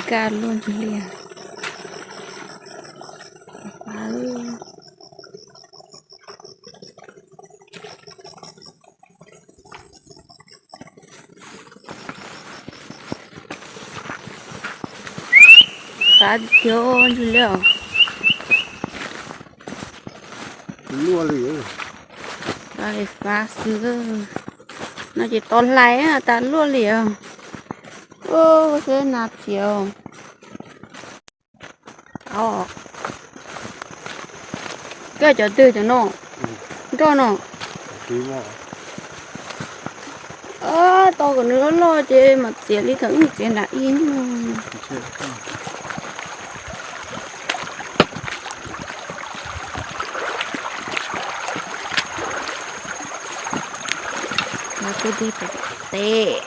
kaj luaj ntsuj liaj. Fab tiag tiag ntsuj liaj. Luaj li. Fab li fab xwb. No ces tau hlais tas luaj li os. Ua seb nas txias. Koj cov twg cov no? Nroj no. Tau kom nws loj loj ces mam txiav li thaum wb txiav nram ib. Tej dej pem teb,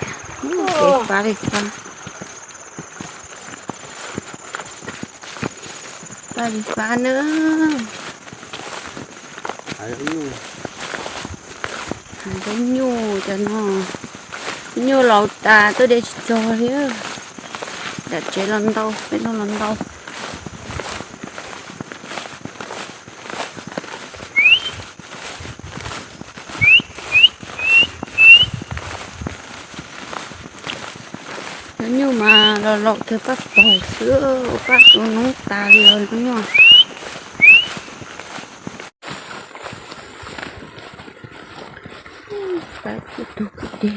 ces fab li fab. Fab li fab na. Hav zaub nyuj cov no, nyuj laus tas tuaj de tsis txog li. Nram tsev los ntau, peb lub los ntau. Cov nyuj mas los laus kiag paj paug xwb, paj tu noob tas li os cov nyuj. Pab kuj tug kuj teg.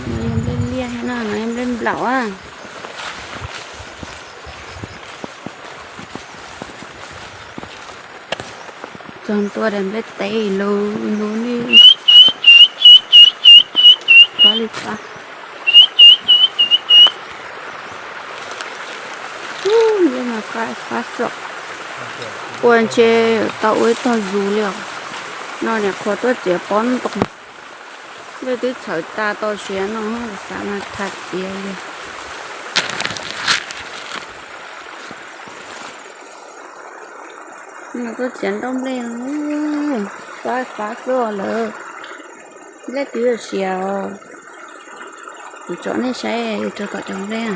No yog nplej liaj thiab no, no yog nplej nplaum a. Txog ntua daim nplej teb lug lug li. Pab li pab. Nplej mas qab qab xwb. Ua ntshe tau ua ib tog zus li os. No niam qhuav tuaj txiav pob ntoo. Nplej twb txhawv tas tau siav no, xav mas tham txiav li. Tuaj txiav ntau nplej, fab fab xwb lawm. Nplej twb siav os. Kuv tsom nej saib rau tom cov nplej.